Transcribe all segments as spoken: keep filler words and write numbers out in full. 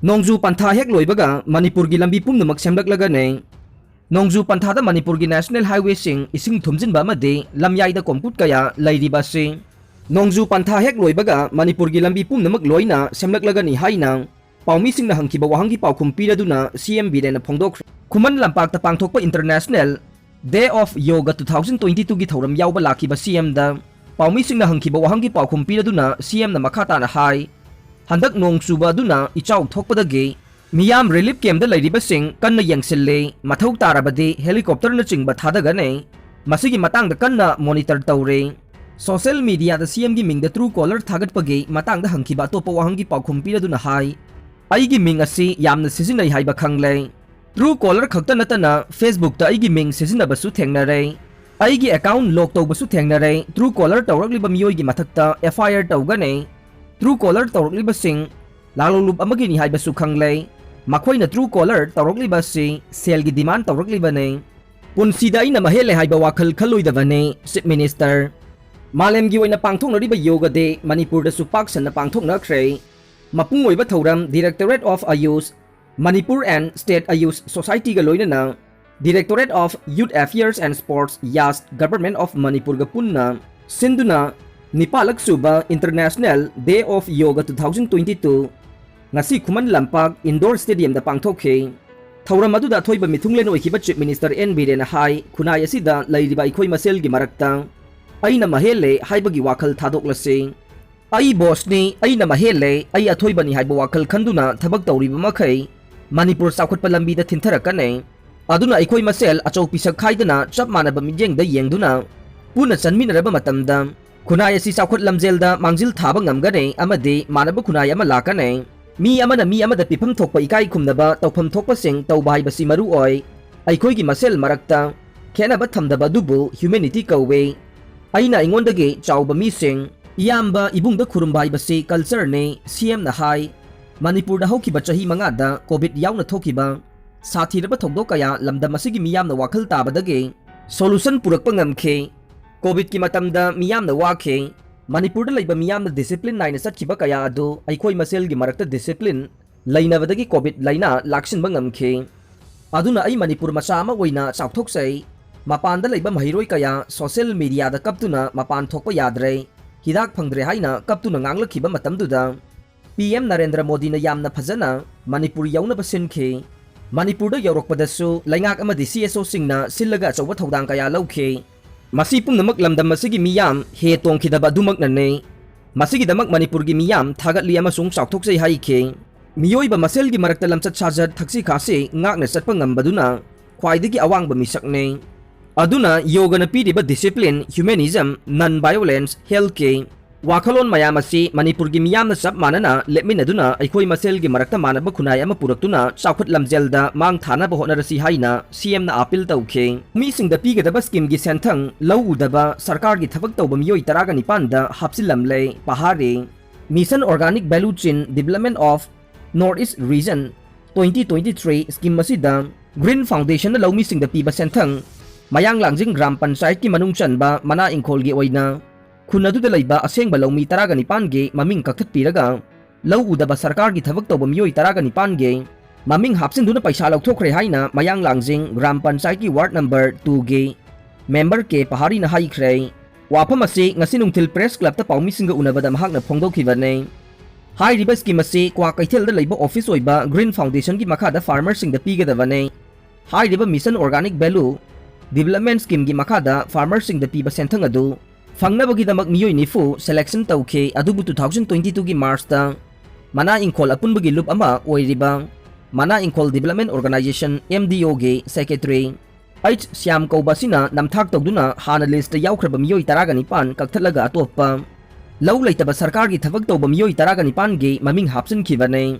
ꯅꯣꯡꯖꯨ ꯄꯟꯊꯥ ꯍꯦꯛ ꯂꯣꯏꯕꯒ ꯃꯅꯤꯄꯨꯔꯒꯤ ꯂꯝꯕꯤ ꯄꯨꯝꯅꯃꯛ ꯁꯦꯝꯂꯛꯂꯒꯅꯤ꯫ ꯅꯣꯡꯖꯨ ꯄꯟꯊꯥꯗ ꯃꯅꯤꯄꯨꯔꯒꯤ ꯅꯦꯁꯅꯦꯜ ꯍꯥꯏꯋꯦꯁꯤꯡ ꯏꯁꯤꯡ ꯊꯨꯝꯖꯤꯟꯕ ꯑꯃꯗꯤ ꯂꯝꯌꯥꯏꯗ ꯀꯣꯝꯀꯨꯠ ꯀꯌꯥ ꯂꯩꯔꯤꯕ ꯑꯁꯤ ꯅꯣꯡꯖꯨ ꯄꯟꯊꯥ ꯍꯦꯛ ꯂꯣꯏꯕꯒ ꯃꯅꯤꯄꯨꯔꯒꯤ ꯂꯝꯕꯤ ꯄꯨꯝꯅꯃꯛ ꯂꯣꯏꯅ ꯁꯦꯝꯂꯛꯂꯒꯅꯤ ꯍꯥꯏꯅ ꯄꯥꯎꯃꯤꯁꯤꯡꯅ ꯍꯪꯈꯤꯕ ꯋꯥꯍꯪꯒꯤ ꯄꯥꯎꯈꯨꯝ ꯄꯤꯔꯗꯨꯅ ꯁꯤ ꯑꯦꯝ ꯕꯤꯔꯦꯟꯅ ꯐꯣꯡꯗꯣꯛꯈ꯭ꯔꯦ꯫ ꯈꯨꯃꯟ ꯂꯝꯄꯥꯛꯇ ꯄꯥꯡꯊꯣꯛꯄ International Day of Yoga two thousand twenty twoꯒꯤ ꯊꯧꯔꯝ ꯌꯥꯎꯕ ꯂꯥꯛꯈꯤꯕ ꯁꯤ ꯑꯦꯝꯗ ꯄꯥꯎꯃꯤꯁꯤꯡꯅ ꯍꯪꯈꯤꯕ ꯋꯥꯍꯪꯒꯤ ꯄꯥꯎꯈꯨꯝ ꯄꯤꯔꯗꯨꯅ ꯁꯤ ꯑꯦꯝꯅ ꯃꯈꯥ ꯇꯥꯅ ꯍꯥꯏ, ꯍꯟꯗꯛ ꯅꯣꯡ ꯆꯨꯕ ꯑꯗꯨꯅ ꯏꯆꯥꯎ ꯊꯣꯛꯄꯗꯒꯤ ꯃꯤꯌꯥꯝ ꯔꯤꯂꯤꯐ ꯀꯦꯝꯞꯇ ꯂꯩꯔꯤꯕꯁꯤꯡ ꯀꯟꯅ ꯌꯦꯡꯁꯤꯜꯂꯤ, ꯃꯊꯧ ꯇꯥꯔꯕꯗꯤ ꯍꯦꯂꯤꯀꯣꯞꯇꯔꯅꯆꯤꯡꯕ ꯊꯥꯗꯒꯅꯤ꯫ ꯃꯁꯤꯒꯤ ꯃꯇꯥꯡꯗ ꯀꯟꯅ ꯃꯣꯅꯤꯇꯔ ꯇꯧꯔꯤ꯫ ꯁꯣꯁꯤꯌꯦꯜ ꯃꯤꯗꯤꯌꯥꯗ ꯁꯤ ꯑꯦꯝꯒꯤ ꯃꯤꯡꯗ ꯇ꯭ꯔꯨ ꯀꯣꯂꯔ ꯊꯥꯒꯠꯄꯒꯤ ꯃꯇꯥꯡꯗ ꯍꯪꯈꯤꯕ ꯑꯇꯣꯞꯄ ꯋꯥꯍꯪꯒꯤ ꯄꯥꯎꯈꯨꯝ ꯄꯤꯔꯗꯨꯅ ꯍꯥꯏ, ꯑꯩꯒꯤ ꯃꯤꯡ ꯑꯁꯤ ꯌꯥꯝꯅ ꯁꯤꯖꯤꯟꯅꯩ ꯍꯥꯏꯕ ꯈꯪꯂꯦ꯫ ꯇ꯭ꯔꯨ ꯀꯣꯂꯔ ꯈꯛꯇ ꯅꯠꯇꯅ ꯐꯦꯁꯕꯨꯛꯇ ꯑꯩꯒꯤ ꯃꯤꯡ ꯁꯤꯖꯤꯟꯅꯕꯁꯨ ꯊꯦꯡꯅꯔꯦ꯫ ꯑꯩꯒꯤ ꯑꯦꯀꯥꯎꯟ ꯂꯣꯛ ꯇꯧꯕꯁꯨ ꯊꯦꯡꯅꯔꯦ꯫ ꯇ꯭ꯔꯨ ꯀꯣꯂꯔ ꯇꯧꯔꯛꯂꯤꯕ ꯃꯤꯑꯣꯏꯒꯤ ꯃꯊꯛꯇ ꯑꯦꯐ ꯑꯥꯏ ꯑꯥꯔ ꯇꯧꯒꯅꯤ꯫ ꯇ꯭ꯔꯨ ꯀꯣꯂꯔ ꯇꯧꯔꯛꯂꯤꯕꯁꯤꯡ ꯂꯥꯂꯣꯡꯂꯨꯞ ꯑꯃꯒꯤꯅꯤ ꯍꯥꯏꯕꯁꯨ ꯈꯪꯂꯦ꯫ ꯃꯈꯣꯏꯅ ꯇ꯭ꯔꯨ ꯀꯣꯂꯔ ꯇꯧꯔꯛꯂꯤꯕ ꯑꯁꯤ ꯁꯦꯜꯒꯤ ꯗꯤꯃꯥꯟ ꯇꯧꯔꯛꯂꯤꯕꯅꯤ꯫ ꯄꯨꯟꯁꯤꯗ ꯑꯩꯅ ꯃꯍꯦꯜꯂꯦ ꯍꯥꯏꯕ ꯋꯥꯈꯜ ꯈꯜꯂꯣꯏꯗꯕꯅꯤ, ꯆꯤꯐ ꯃꯤꯅꯤꯁꯇꯔ꯫ ꯃꯥꯂꯦꯝꯒꯤ ꯑꯣꯏꯅ ꯄꯥꯡꯊꯣꯛꯅꯔꯤꯕ ꯌꯣꯒꯥ ꯗꯦ ꯃꯅꯤꯄꯨꯔꯗꯁꯨ ꯄꯥꯛ ꯁꯟꯅ ꯄꯥꯡꯊꯣꯛꯅꯈ꯭ꯔꯦ꯫ ꯃꯄꯨꯡ ꯑꯣꯏꯕ ꯊꯧꯔꯝ Directorate of Ayush, Manipur and State Ayush Societyꯒ ꯂꯣꯏꯅꯅ Directorate of Youth Affairs and Sports, YASS, Government of Manipurꯒ ꯄꯨꯟꯅ ꯁꯤꯟꯗꯨꯅ ꯅꯤꯄꯥꯜꯂꯛ ꯁꯨꯕ International Day of Yoga two thousand twenty two ꯉꯁꯤ ꯈꯨꯃꯟ ꯂꯝꯄꯥꯛ ꯏꯟꯗꯣꯔ ꯁ꯭ꯇꯦꯗꯤꯌꯝꯗ ꯄꯥꯡꯊꯣꯛꯈꯤ꯫ ꯊꯧꯔꯝ ꯑꯗꯨꯗ ꯑꯊꯣꯏꯕ ꯃꯤꯊꯨꯡꯂꯦꯟ ꯑꯣꯏꯈꯤꯕ ꯆꯤꯐ ꯃꯤꯅꯤꯁꯇꯔ ꯑꯦꯟ ꯕꯤꯔꯦꯟꯅ ꯍꯥꯏ, ꯈꯨꯟꯅꯥꯏ ꯑꯁꯤꯗ ꯂꯩꯔꯤꯕ ꯑꯩꯈꯣꯏ ꯃꯁꯦꯜꯒꯤ ꯃꯔꯛꯇ ꯑꯩꯅ ꯃꯍꯦꯜꯂꯦ ꯍꯥꯏꯕꯒꯤ ꯋꯥꯈꯜ ꯊꯥꯗꯣꯛꯂꯁꯤ꯫ ꯑꯩ ꯕꯣꯁꯅꯤ, ꯑꯩꯅ ꯃꯍꯦꯜꯂꯦ, ꯑꯩ ꯑꯊꯣꯏꯕꯅꯤ ꯍꯥꯏꯕ ꯋꯥꯈꯜ ꯈꯟꯗꯨꯅ ꯊꯕꯛ ꯇꯧꯔꯤꯕ ꯃꯈꯩ ꯃꯅꯤꯄꯨꯔ ꯆꯥꯎꯈꯠꯄ ꯂꯝꯕꯤꯗ ꯊꯤꯟꯊꯔꯛꯀꯅꯤ꯫ ꯑꯗꯨꯅ ꯑꯩꯈꯣꯏ ꯃꯁꯦꯜ ꯑꯆꯧ ꯄꯤꯁꯛ ꯈꯥꯏꯗꯅ ꯆꯞ ꯃꯥꯟꯅꯕ ꯃꯤꯠꯌꯦꯡꯗ ꯌꯦꯡꯗꯨꯅ ꯄꯨꯟꯅ ꯆꯟꯃꯤꯟꯅꯔꯕ ꯃꯇꯝꯗ ꯈꯨꯟꯅꯥꯏ ꯑꯁꯤ ꯆꯥꯎꯈꯠ ꯂꯝꯖꯦꯜꯗ ꯃꯥꯡꯖꯤꯜ ꯊꯥꯕ ꯉꯝꯒꯅꯤ ꯑꯃꯗꯤ ꯃꯥꯟꯅꯕ ꯈꯨꯟꯅꯥꯏ ꯑꯃ ꯂꯥꯛꯀꯅꯤ꯫ ꯃꯤ ꯑꯃꯅ ꯃꯤ ꯑꯃꯗ ꯄꯤꯐꯝ ꯊꯣꯛꯄ ꯏꯀꯥꯏ ꯈꯨꯝꯅꯕ ꯇꯧꯐꯝ ꯊꯣꯛꯄꯁꯤꯡ ꯇꯧꯕ ꯍꯥꯏꯕꯁꯤ ꯃꯔꯨ ꯑꯣꯏ꯫ ꯑꯩꯈꯣꯏꯒꯤ ꯃꯁꯦꯜ ꯃꯔꯛꯇ ꯈꯦꯠꯅꯕ ꯊꯝꯗꯕ ꯑꯗꯨꯕꯨ ꯍ꯭ꯌꯨꯃꯦꯅꯤꯇꯤ ꯀꯧꯏ꯫ ꯑꯩꯅ ꯑꯩꯉꯣꯟꯗꯒꯤ ꯆꯥꯎꯕ ꯃꯤꯁꯤꯡ, ꯏꯌꯥꯝꯕ ꯏꯕꯨꯡꯗ ꯈꯨꯔꯨꯝꯕ ꯍꯥꯏꯕꯁꯤ ꯀꯜꯆꯔꯅꯤ, ꯁꯤ ꯑꯦꯝꯅ ꯍꯥꯏ꯫ ꯃꯅꯤꯄꯨꯔꯗ ꯍꯧꯈꯤꯕ ꯆꯍꯤ ꯃꯉꯥꯗ ꯀꯣꯚꯤꯗ ꯌꯥꯎꯅ ꯊꯣꯛꯈꯤꯕ ꯁꯥꯊꯤꯔꯕ ꯊꯧꯗꯣꯛ ꯀꯌꯥ ꯂꯝꯗꯝ ꯑꯁꯤꯒꯤ ꯃꯤꯌꯥꯝꯅ ꯋꯥꯈꯜ ꯇꯥꯕꯗꯒꯤ ꯁꯣꯂꯨꯁꯟ ꯄꯨꯔꯛꯄ ꯉꯝꯈꯤ꯫ ꯀꯣꯚꯤꯗꯀꯤ ꯃꯇꯝꯗ ꯃꯤꯌꯥꯝꯅ ꯋꯥꯈꯤ꯫ ꯃꯅꯤꯄꯨꯔꯗ ꯂꯩꯕ ꯃꯤꯌꯥꯝꯅ ꯗꯤꯁꯤꯄ꯭ꯂꯤꯟ ꯅꯥꯏꯅ ꯆꯠꯈꯤꯕ ꯀꯌꯥ ꯑꯗꯨ ꯑꯩꯈꯣꯏ ꯃꯁꯦꯜꯒꯤ ꯃꯔꯛꯇ ꯗꯤꯁꯤꯄ꯭ꯂꯤꯟ ꯂꯩꯅꯕꯗꯒꯤ ꯀꯣꯚꯤꯗ ꯂꯥꯏꯅꯥ ꯂꯥꯛꯁꯤꯟꯕ ꯉꯝꯈꯤ꯫ ꯑꯗꯨꯅ ꯑꯩ ꯃꯅꯤꯄꯨꯔ ꯃꯆꯥ ꯑꯃ ꯑꯣꯏꯅ ꯆꯥꯎꯊꯣꯛꯆꯩ꯫ ꯃꯄꯥꯟꯗ ꯂꯩꯕ ꯃꯍꯩꯔꯣꯏ ꯀꯌꯥ ꯁꯣꯁꯤꯌꯦꯜ ꯃꯤꯗꯤꯌꯥꯗ ꯀꯞꯇꯨꯅ ꯃꯄꯥꯟ ꯊꯣꯛꯄ ꯌꯥꯗ꯭ꯔꯦ, ꯍꯤꯗꯥꯛ ꯐꯪꯗ꯭ꯔꯦ ꯍꯥꯏꯅ ꯀꯞꯇꯨꯅ ꯉꯥꯡꯂꯛꯈꯤꯕ ꯃꯇꯝꯗꯨꯗ, ꯄꯤ ꯑꯦꯝ ꯅꯔꯦꯟꯗ꯭ꯔ ꯃꯣꯗꯤꯅ ꯌꯥꯝꯅ ꯐꯖꯅ ꯃꯅꯤꯄꯨꯔ ꯌꯧꯅꯕ ꯁꯤꯟꯈꯤ꯫ ꯃꯅꯤꯄꯨꯔꯗ ꯌꯧꯔꯛꯄꯗꯁꯨ ꯂꯩꯉꯥꯛ ꯑꯃꯗꯤ ꯁꯤ ꯑꯦꯁ ꯑꯣꯁꯤꯡꯅ ꯁꯤꯜꯂꯒ ꯑꯆꯧꯕ ꯊꯧꯗꯥꯡ ꯀꯌꯥ ꯂꯧꯈꯤ꯫ ꯃꯁꯤ ꯄꯨꯝꯅꯃꯛ ꯂꯝꯗꯝ ꯑꯁꯤꯒꯤ ꯃꯤꯌꯥꯝ ꯍꯦ ꯇꯣꯡꯈꯤꯗꯕ ꯑꯗꯨꯃꯛꯅꯅꯤ꯫ ꯃꯁꯤꯒꯤꯗꯃꯛ ꯃꯅꯤꯄꯨꯔꯒꯤ ꯃꯤꯌꯥꯝ ꯊꯥꯒꯠꯂꯤ ꯑꯃꯁꯨꯡ ꯆꯥꯎꯊꯣꯛꯆꯩ ꯍꯥꯏꯈꯤ꯫ ꯃꯤꯑꯣꯏꯕ ꯃꯁꯦꯜꯒꯤ ꯃꯔꯛꯇ ꯂꯝꯆꯠ ꯁꯥꯖꯠ, ꯊꯛꯁꯤ ꯈꯥꯁꯤ ꯉꯥꯛꯅ ꯆꯠꯄ ꯉꯝꯕꯗꯨꯅ ꯈ꯭ꯋꯥꯏꯗꯒꯤ ꯑꯋꯥꯡꯕ ꯃꯤꯁꯛꯅꯤ꯫ ꯑꯗꯨꯅ ꯌꯣꯒꯅ ꯄꯤꯔꯤꯕ ꯗꯤꯁꯤꯄ꯭ꯂꯤꯟ, ꯍ꯭ꯌꯨꯃꯦꯅꯤꯖꯝ, ꯅꯟ ꯚꯥꯏꯑꯣꯂꯦꯟꯁ, ꯍꯦꯜꯊꯀꯤ ꯋꯥꯈꯜꯂꯣꯟ ꯃꯌꯥꯝ ꯑꯁꯤ ꯃꯅꯤꯄꯨꯔꯒꯤ ꯃꯤꯌꯥꯝꯅ ꯆꯞ ꯃꯥꯟꯅꯅ ꯂꯦꯞꯃꯤꯟꯅꯗꯨꯅ ꯑꯩꯈꯣꯏ ꯃꯁꯦꯜꯒꯤ ꯃꯔꯛꯇ ꯃꯥꯟꯅꯕ ꯈꯨꯟꯅꯥꯏ ꯑꯃ ꯄꯨꯔꯛꯇꯨꯅ ꯆꯥꯎꯈꯠ ꯂꯝꯖꯦꯜꯗ ꯃꯥꯡ ꯊꯥꯅꯕ ꯍꯣꯠꯅꯔꯁꯤ ꯍꯥꯏꯅ ꯁꯤ ꯑꯦꯝꯅ ꯑꯥꯄꯤꯜ ꯇꯧꯈꯤ꯫ ꯃꯤꯁꯤꯡꯗ ꯄꯤꯒꯗꯕ ꯁ꯭ꯀꯤꯝꯒꯤ ꯁꯦꯟꯊꯪ ꯂꯧ ꯎꯗꯕ ꯁꯔꯀꯥꯔꯒꯤ ꯊꯕꯛ ꯇꯧꯕ ꯃꯤꯑꯣꯏ ꯇꯔꯥꯒ ꯅꯤꯄꯥꯟꯗ ꯍꯥꯞꯆꯤꯜꯂꯝꯂꯦ꯫ Pahari Mission Organic Value Chain Development of North East Region twenty twenty-three scheme ꯑꯁꯤꯗ ꯒ꯭ꯔꯤꯟ ꯐꯥꯎꯟꯗꯦꯁꯟꯅ ꯂꯧꯃꯤꯁꯤꯡꯗ ꯄꯤꯕ ꯁꯦꯟꯊꯪ, ꯃꯌꯥꯡ ꯂꯥꯡꯖꯤꯡ ꯒ꯭ꯔꯥꯝ ꯄꯟꯆꯥꯌꯠꯀꯤ ꯃꯅꯨꯡ ꯆꯟꯕ ꯃꯅꯥ ꯏꯪꯈꯣꯜꯒꯤ ꯑꯣꯏꯅ ꯈꯨꯟ ꯑꯗꯨꯗ ꯂꯩꯕ ꯑꯁꯦꯡꯕ ꯂꯧꯃꯤ ꯇꯔꯥꯒ ꯅꯤꯄꯥꯟꯒꯤ ꯃꯃꯤꯡ ꯀꯛꯊꯠꯄꯤꯔꯒ, ꯂꯧ ꯎꯗꯕ ꯁꯔꯀꯥꯔꯒꯤ ꯊꯕꯛ ꯇꯧꯕ ꯃꯤꯑꯣꯏ ꯇꯔꯥꯒ ꯅꯤꯄꯥꯟꯒꯤ ꯃꯃꯤꯡ ꯍꯥꯞꯆꯤꯟꯗꯨꯅ ꯄꯩꯁꯥ ꯂꯧꯊꯣꯛꯈ꯭ꯔꯦ ꯍꯥꯏꯅ ꯃꯌꯥꯡ ꯂꯥꯡꯖꯤꯡ ꯒ꯭ꯔꯥꯝ ꯄꯟꯆꯥꯌꯠꯀꯤ ꯋꯥꯔꯗ ꯅꯝꯕꯔ ꯇꯨꯒꯤ ꯃꯦꯝꯕꯔ ꯀꯦ ꯄꯍꯥꯔꯤꯅ ꯍꯥꯏꯈ꯭ꯔꯦ꯫ ꯋꯥꯐꯝ ꯑꯁꯤ ꯉꯁꯤ ꯅꯨꯡꯊꯤꯜ ꯄ꯭ꯔꯦꯁ ꯀ꯭ꯂꯕꯇ ꯄꯥꯎꯃꯤꯁꯤꯡꯒ ꯎꯅꯕꯗ ꯃꯍꯥꯛꯅ ꯐꯣꯡꯗꯣꯛꯈꯤꯕꯅꯤ꯫ ꯍꯥꯏꯔꯤꯕ ꯁ꯭ꯀꯤꯝ ꯑꯁꯤ ꯀ꯭ꯋꯥꯀꯩꯊꯦꯜꯗ ꯂꯩꯕ ꯑꯣꯐꯤꯁ ꯑꯣꯏꯕ ꯒ꯭ꯔꯤꯟ ꯐꯥꯎꯟꯗꯦꯁꯟꯒꯤ ꯃꯈꯥꯗ ꯐꯥꯔꯃꯔꯁꯤꯡꯗ ꯄꯤꯒꯗꯕꯅꯤ꯫ ꯍꯥꯏꯔꯤꯕ Mission Organic Value Development Scheme ꯒꯤ ꯃꯈꯥꯗ ꯐꯥꯔꯃꯔꯁꯤꯡꯗ ꯄꯤꯕ ꯁꯦꯟꯊꯪ ꯑꯗꯨ ꯐꯪꯅꯕꯒꯤꯗꯃꯛ ꯃꯤꯑꯣꯏ ꯅꯤꯐꯨ ꯁꯦꯂꯦꯛꯁꯟ ꯇꯧꯈꯤ, ꯑꯗꯨꯕꯨ two thousand twenty two ꯒꯤ ꯃꯥꯔꯆꯇ ꯃꯅꯥ ꯏꯪꯈꯣꯜ ꯑꯄꯨꯟꯕꯒꯤ ꯂꯨꯞ ꯑꯃ ꯑꯣꯏꯔꯤꯕ ꯃꯅꯥ ꯏꯪꯈꯣꯜ development organisation, M D O ꯒꯤ ꯁꯦꯀ꯭ꯔꯦꯇꯔꯤ ꯑꯩꯆ ꯁ꯭ꯌꯥꯝ ꯀꯧꯕ ꯑꯁꯤꯅ ꯅꯝꯊꯥꯛ ꯇꯧꯗꯨꯅ ꯍꯥꯟꯅ ꯂꯤꯁꯇ ꯌꯥꯎꯈ꯭ꯔꯕ ꯃꯤꯑꯣꯏ ꯇꯔꯥꯒ ꯅꯤꯄꯥꯟ ꯀꯛꯊꯠꯂꯒ ꯑꯇꯣꯞꯄ ꯂꯧ ꯂꯩꯇꯕ ꯁꯔꯀꯥꯔꯒꯤ ꯊꯕꯛ ꯇꯧꯕ ꯃꯤꯑꯣꯏ ꯇꯔꯥꯒ ꯅꯤꯄꯥꯟꯒꯤ ꯃꯃꯤꯡ ꯍꯥꯞꯆꯤꯟꯈꯤꯕꯅꯤ꯫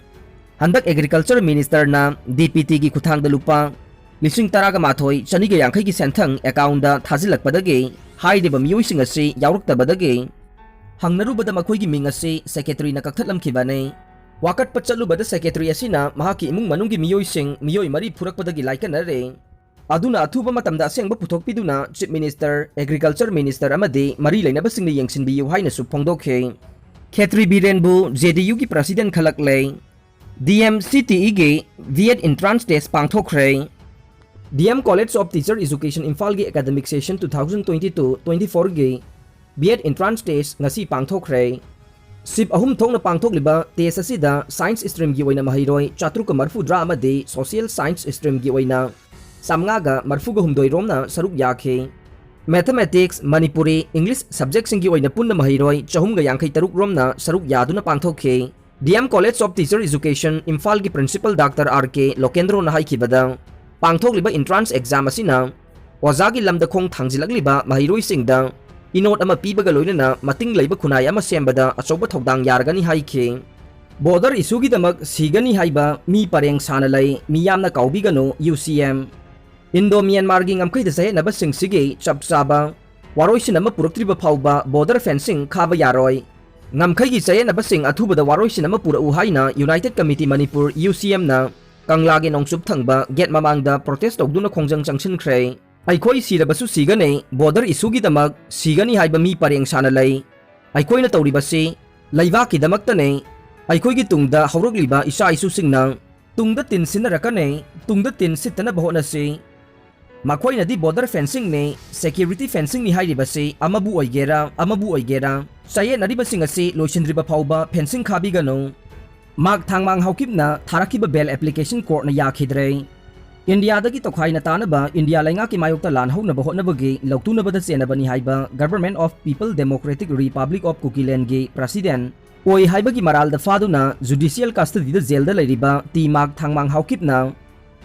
ꯍꯟꯗꯛ ꯑꯦꯒ꯭ꯔꯤꯀꯜꯆꯔ ꯃꯤꯅꯤꯁꯇꯔꯅ D P T ꯒꯤ ꯈꯨꯠꯊꯥꯡꯗ ꯂꯨꯄꯥ ꯂꯤꯁꯤꯡ ꯇꯔꯥꯒ ꯃꯥꯊꯣꯏ ꯆꯅꯤꯒ ꯌꯥꯡꯈꯩꯒꯤ ꯁꯦꯟꯊꯪ ꯑꯦꯀꯥꯎꯟꯗ ꯊꯥꯖꯤꯜꯂꯛꯄꯗꯒꯤ ꯍꯥꯏꯔꯤꯕ ꯃꯤꯑꯣꯏꯁꯤꯡ ꯑꯁꯤ ꯌꯥꯎꯔꯛꯇꯕꯗꯒꯤ ꯍꯪꯅꯔꯨꯕꯗ ꯃꯈꯣꯏꯒꯤ ꯃꯤꯡ ꯑꯁꯤ ꯁꯦꯀ꯭ꯔꯦꯇꯔꯤꯅ ꯀꯛꯊꯠꯂꯝꯈꯤꯕꯅꯤ꯫ ꯋꯥꯀꯠꯄ ꯆꯠꯂꯨꯕꯗ ꯁꯦꯀ꯭ꯔꯦꯇꯔꯤ ꯑꯁꯤꯅ ꯃꯍꯥꯛꯀꯤ ꯏꯃꯨꯡ ꯃꯅꯨꯡꯒꯤ ꯃꯤꯑꯣꯏꯁꯤꯡ ꯃꯤꯑꯣꯏ ꯃꯔꯤ ꯐꯨꯔꯛꯄꯗꯒꯤ ꯂꯥꯏꯀꯠꯅꯔꯦ꯫ ꯑꯗꯨꯅ ꯑꯊꯨꯕ ꯃꯇꯝꯗ ꯑꯁꯦꯡꯕ ꯄꯨꯊꯣꯛꯄꯤꯗꯨꯅ Chief Minister, Agriculture Minister ꯑꯃꯗꯤ ꯃꯔꯤ ꯂꯩꯅꯕꯁꯤꯡꯅ ꯌꯦꯡꯁꯤꯟꯕꯤꯌꯨ ꯍꯥꯏꯅꯁꯨ ꯐꯣꯡꯗꯣꯛꯈꯤ꯫ ꯈꯦꯇ꯭ꯔꯤ ꯕꯤꯔꯦꯟꯕꯨ J D U ꯒꯤ president ꯈꯜꯂꯛꯂꯦ꯫ ꯗꯤ ꯑꯦꯝ ꯁꯤ ꯇꯤ ꯏꯒꯤ ꯕꯤ ꯑꯦꯗ entrance test ꯄꯥꯡꯊꯣꯛꯈ꯭ꯔꯦ꯫ D M College of Teacher Education ꯏꯝꯐꯥꯜꯒꯤ academic session two thousand twenty two twenty fourꯒꯤ ꯕꯤ ꯑꯦꯗ entrance test ꯉꯁꯤ ꯄꯥꯡꯊꯣꯛꯈ꯭ꯔꯦ꯫ Shift ꯑꯍꯨꯝ ꯊꯣꯛꯅ ꯄꯥꯡꯊꯣꯛꯂꯤꯕ test ꯑꯁꯤꯗ science streamꯒꯤ ꯑꯣꯏꯅ ꯃꯍꯩꯔꯣꯏ ꯆꯥꯇ꯭ꯔꯨꯛꯀ ꯃꯔꯤꯐꯨꯇꯔꯥ ꯑꯃꯗꯤ social science streamꯒꯤ ꯑꯣꯏꯅ ꯆꯥꯃꯉꯥꯒ ꯃꯔꯤꯐꯨꯒ ꯍꯨꯝꯗꯣꯏ ꯔꯣꯝꯅ ꯁꯔꯨꯛ ꯌꯥꯈꯤ꯫ Mathematics, ꯃꯅꯤꯄꯨꯔꯤ, English subjectꯁꯤꯡꯒꯤ ꯑꯣꯏꯅ ꯄꯨꯟꯅ ꯃꯍꯩꯔꯣꯏ ꯆꯍꯨꯝꯒ ꯌꯥꯡꯈꯩ ꯇꯔꯨꯛ ꯔꯣꯝꯅ ꯁꯔꯨꯛ ꯌꯥꯗꯨꯅ ꯄꯥꯡꯊꯣꯛꯈꯤ꯫ ꯗꯤ M College of Teacher Education ꯏꯝꯐꯥꯜꯒꯤ principal ꯗꯥꯛꯇꯔ ꯑꯥꯔ ꯀꯦ ꯂꯣꯀꯦꯟꯗ꯭ꯔꯣꯅ ꯍꯥꯏꯈꯤꯕꯗ, ꯄꯥꯡꯊꯣꯛꯂꯤꯕ entrance exam ꯑꯁꯤꯅ ꯑꯣꯖꯥꯒꯤ ꯂꯝꯗ ꯈꯣꯡ ꯊꯥꯡꯖꯤꯜꯂꯛꯂꯤꯕ ꯃꯍꯩꯔꯣꯏꯁꯤꯡꯗ ꯏꯅꯣꯠ ꯑꯃ ꯄꯤꯕꯒ ꯂꯣꯏꯅꯅ ꯃꯇꯤꯡ ꯂꯩꯕ ꯈꯨꯟꯅꯥꯏ ꯑꯃ ꯁꯦꯝꯕꯗ ꯑꯆꯧꯕ ꯊꯧꯗꯥꯡ ꯌꯥꯔꯒꯅꯤ ꯍꯥꯏꯈꯤ꯫ Border issueꯒꯤꯗꯃꯛ ꯁꯤꯒꯅꯤ ꯍꯥꯏꯕ ꯃꯤ ꯄꯔꯦꯡ ꯁꯥꯅ ꯂꯩ, ꯃꯤꯌꯥꯝꯅ ꯀꯥꯎꯕꯤꯒꯅꯨ, ꯌꯨ ꯁꯤ ꯑꯦꯝ꯫ Indo Myanmarꯒꯤ ꯉꯝꯈꯩꯗ ꯆꯌꯦꯠꯅꯕꯁꯤꯡꯁꯤꯒꯤ ꯆꯞ ꯆꯥꯕ ꯋꯥꯔꯣꯏꯁꯤꯟ ꯑꯃ ꯄꯨꯔꯛꯇ꯭ꯔꯤꯕ ꯐꯥꯎꯕ border fencing ꯈꯥꯕ ꯌꯥꯔꯣꯏ꯫ ꯉꯝꯈꯩꯒꯤ ꯆꯌꯦꯠꯅꯕꯁꯤꯡ ꯑꯊꯨꯕꯗ ꯋꯥꯔꯣꯏꯁꯤꯟ ꯑꯃ ꯄꯨꯔꯛꯎ ꯍꯥꯏꯅ United Committee Manipur, ꯌꯨ ꯁꯤ ꯑꯦꯝꯅ ꯀꯪꯂꯥꯒꯤ ꯅꯣꯡꯆꯨꯞ ꯊꯪꯕ gate ꯃꯃꯥꯡꯗ protest ꯇꯧꯗꯨꯅ ꯈꯣꯡꯖꯪ ꯆꯪꯁꯤꯟꯈ꯭ꯔꯦ꯫ ꯑꯩꯈꯣꯏ ꯁꯤꯔꯕꯁꯨ ꯁꯤꯒꯅꯤ, border issueꯒꯤꯗꯃꯛ ꯁꯤꯒꯅꯤ ꯍꯥꯏꯕ ꯃꯤ ꯄꯔꯦꯡ ꯁꯥꯅ ꯂꯩ꯫ ꯑꯩꯈꯣꯏꯅ ꯇꯧꯔꯤꯕꯁꯤ ꯂꯩꯕꯥꯛꯀꯤꯗꯃꯛꯇꯅꯤ꯫ ꯑꯩꯈꯣꯏꯒꯤ ꯇꯨꯡꯗ ꯍꯧꯔꯛꯂꯤꯕ ꯏꯆꯥ ꯏꯁꯨꯁꯤꯡꯅ ꯇꯨꯡꯗ ꯇꯤꯟ ꯁꯤꯟꯅꯔꯛꯀꯅꯤ, ꯇꯨꯡꯗ ꯇꯤꯟ ꯁꯤꯠꯇꯅꯕ ꯍꯣꯠꯅꯁꯤ꯫ ꯃꯈꯣꯏꯅꯗꯤ border fencingꯅꯤ, security fencingꯅꯤ ꯍꯥꯏꯔꯤꯕꯁꯤ ꯑꯃꯕꯨ ꯑꯣꯏꯒꯦꯔꯥ, ꯑꯃꯕꯨ ꯑꯣꯏꯒꯦꯔꯥ, ꯆꯌꯦꯠꯅꯔꯤꯕꯁꯤꯡ ꯑꯁꯤ ꯂꯣꯏꯁꯤꯟꯗ꯭ꯔꯤꯕ ꯐꯥꯎꯕ fencing ꯈꯥꯕꯤꯒꯅꯨ꯫ ꯃꯥꯛ ꯊꯥꯡꯃꯥꯡ ꯍꯥꯎꯀꯤꯞꯅ ꯊꯥꯔꯛꯈꯤꯕ bail application courtꯅ ꯌꯥꯈꯤꯗ꯭ꯔꯦ꯫ ꯏꯟꯗꯤꯌꯥꯗꯒꯤ ꯇꯣꯈꯥꯏꯅ ꯇꯥꯅꯕ ꯏꯟꯗꯤꯌꯥ ꯂꯩꯉꯥꯛꯀꯤ ꯃꯥꯌꯣꯛꯇ ꯂꯥꯟ ꯍꯧꯅꯕ ꯍꯣꯠꯅꯕꯒꯤ ꯂꯧꯇꯨꯅꯕꯗ ꯆꯦꯟꯅꯕꯅꯤ ꯍꯥꯏꯕ Government of People Democratic Republic of Kukilandꯒꯤ president ꯑꯣꯏ ꯍꯥꯏꯕꯒꯤ ꯃꯔꯥꯜꯗ ꯐꯥꯗꯨꯅ judicial custodyꯗ jailꯗ ꯂꯩꯔꯤꯕ ꯇꯤ ꯃꯥꯛ ꯊꯥꯡꯃꯥꯡ ꯍꯥꯎꯀꯤꯞꯅ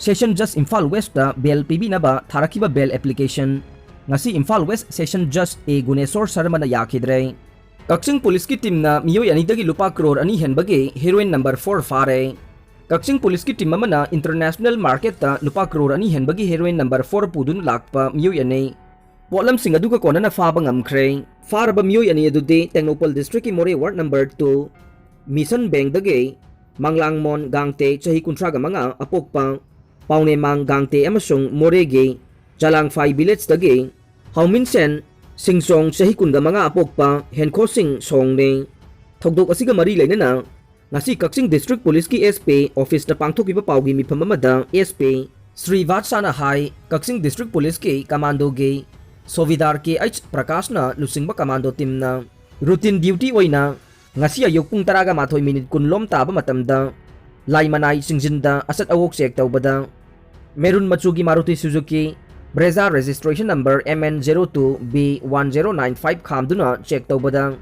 Session Judge Imphal Westꯇ bail ꯄꯤꯕꯤꯅꯕ ꯊꯥꯔꯛꯈꯤꯕ bail application ꯉꯁꯤ ꯏꯝꯐꯥꯜ West Session Judge ꯑꯦ ꯒꯨꯅꯦꯁꯣꯔ ꯁꯔꯃꯅ ꯌꯥꯈꯤꯗ꯭ꯔꯦ꯫ ꯀꯛꯆꯤꯡ ꯄꯨꯂꯤꯁꯀꯤ teamꯅ ꯃꯤꯑꯣꯏ ꯑꯅꯤꯗꯒꯤ ꯂꯨꯄꯥ ꯀ꯭ꯔꯣꯔ ꯑꯅꯤ ꯍꯦꯟꯕꯒꯤ heroin number four ꯐꯥꯔꯦ꯫ ꯀꯛꯆꯤꯡ ꯄꯨꯂꯤꯁꯀꯤ team ꯑꯃꯅ international marketꯇ ꯂꯨꯄꯥ ꯀ꯭ꯔꯣꯔ ꯑꯅꯤ ꯍꯦꯟꯕꯒꯤ heroin number four ꯄꯨꯗꯨꯅ ꯂꯥꯛꯄ ꯃꯤꯑꯣꯏ ꯑꯅꯤ ꯄꯣꯠꯂꯝꯁꯤꯡ ꯑꯗꯨꯒ ꯀꯣꯟꯅꯅ ꯐꯥꯕ ꯉꯝꯈ꯭ꯔꯦ꯫ ꯐꯥꯔꯕ ꯃꯤꯑꯣꯏ ꯑꯅꯤ ꯑꯗꯨꯗꯤ ꯇꯦꯡꯅꯧꯄꯜ districtꯀꯤ ꯃꯣꯔꯦ ward number two ꯃꯤꯁꯟ ꯕꯦꯡꯗꯒꯤ ꯃꯪꯂꯥꯡꯃꯣꯟ ꯒꯥꯡꯇꯦ, ꯆꯍꯤ ꯀꯨꯟꯊ꯭ꯔꯥꯒ ꯃꯉꯥ, ꯑꯄꯣꯛꯄ ꯄꯥꯎꯅꯦꯃꯥꯡ ꯒꯥꯡꯇꯦ ꯑꯃꯁꯨꯡ ꯃꯣꯔꯦꯒꯤ ꯆꯂꯥꯡꯐꯥꯏ villageꯇꯒꯤ ꯍꯥꯎꯃꯤꯟꯁꯦꯟ ꯁꯤꯡꯁꯣꯡ, ꯆꯍꯤ ꯀꯨꯟꯒ ꯃꯉꯥ, ꯑꯄꯣꯛꯄ ꯍꯦꯟꯈꯣꯁꯤꯡ ꯁꯣꯡꯅꯤ꯫ ꯊꯧꯗꯣꯛ ꯑꯁꯤꯒ ꯃꯔꯤ ꯂꯩꯅꯅ ꯉꯁꯤ ꯀꯛꯆꯤꯡ District Policeꯀꯤ S P officeꯇ ꯄꯥꯡꯊꯣꯛꯈꯤꯕ ꯄꯥꯎꯒꯤ ꯃꯤꯐꯝ ꯑꯃꯗ S P ꯁ꯭ꯔꯤ ꯚꯥꯠꯁꯥꯅ ꯍꯥꯏ, ꯀꯛꯆꯤꯡ District Policeꯀꯤ commandoꯒꯤ ꯁꯣꯚꯤꯗꯥꯔ K H ꯄ꯭ꯔꯀꯥꯁꯅ ꯂꯨꯆꯤꯡꯕ commando teamꯅ routine duty ꯑꯣꯏꯅ ꯉꯁꯤ ꯑꯌꯨꯛ ꯄꯨꯡ ꯇꯔꯥꯒ ꯃꯥꯊꯣꯏ minute ꯀꯨꯟ ꯂꯣꯝ ꯇꯥꯕ ꯃꯇꯝꯗ ꯂꯥꯏꯃꯅꯥꯏ ꯆꯤꯡꯖꯤꯟꯗ ꯑꯆꯠ ꯑꯋꯣꯛ check ꯇꯧꯕꯗ maroon ꯃꯆꯨꯒꯤ Maruti Suzuki Brezza registration number M N zero two B one zero nine five ꯈꯥꯝꯗꯨꯅ check ꯇꯧꯕꯗ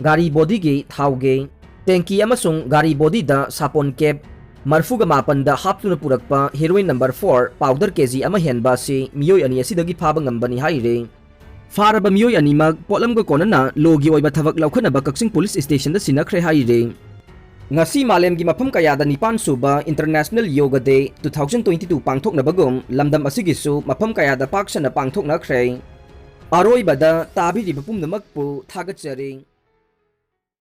ꯒꯥꯔꯤ bodyꯒꯤ ꯊꯥꯎꯒꯤ tank ꯑꯃꯁꯨꯡ ꯒꯥꯔꯤ bodyꯗ ꯁꯥꯄꯣꯟ cap ꯃꯔꯐꯨꯒ ꯃꯥꯄꯟꯗ ꯍꯥꯞꯇꯨꯅ ꯄꯨꯔꯛꯄ heroin number four powder K G ꯑꯃ ꯍꯦꯟꯕ ꯑꯁꯤ ꯃꯤꯑꯣꯏ ꯑꯅꯤ ꯑꯁꯤꯗꯒꯤ ꯐꯥꯕ ꯉꯝꯕꯅꯤ ꯍꯥꯏꯔꯤ꯫ ꯐꯥꯔꯕ ꯃꯤꯑꯣꯏ ꯑꯅꯤꯃꯛ ꯄꯣꯠꯂꯝꯒ ꯀꯣꯟꯅꯅ lawꯒꯤ ꯑꯣꯏꯕ ꯊꯕꯛ ꯂꯧꯈꯠꯅꯕ ꯀꯛꯆꯤꯡ police stationꯗ ꯁꯤꯟꯅꯈ꯭ꯔꯦ ꯍꯥꯏꯔꯤ꯫ ꯉꯁꯤ ꯃꯥꯂꯦꯝꯒꯤ ꯃꯐꯝ ꯀꯌꯥꯗ ꯅꯤꯄꯥꯟ ꯁꯨꯕ International Yoga Day two thousand twenty-two ꯄꯥꯡꯊꯣꯛꯅꯕꯒꯨꯝ ꯂꯝꯗꯝ ꯑꯁꯤꯒꯤꯁꯨ ꯃꯐꯝ ꯀꯌꯥꯗ ꯄꯥꯛ ꯁꯟꯅ ꯄꯥꯡꯊꯣꯛꯅꯈ꯭ꯔꯦ꯫ ꯑꯔꯣꯏꯕꯗ ꯇꯥꯕꯤꯔꯤꯕ ꯄꯨꯝꯅꯃꯛꯄꯨ ꯊꯥꯒꯠꯆꯔꯤ꯫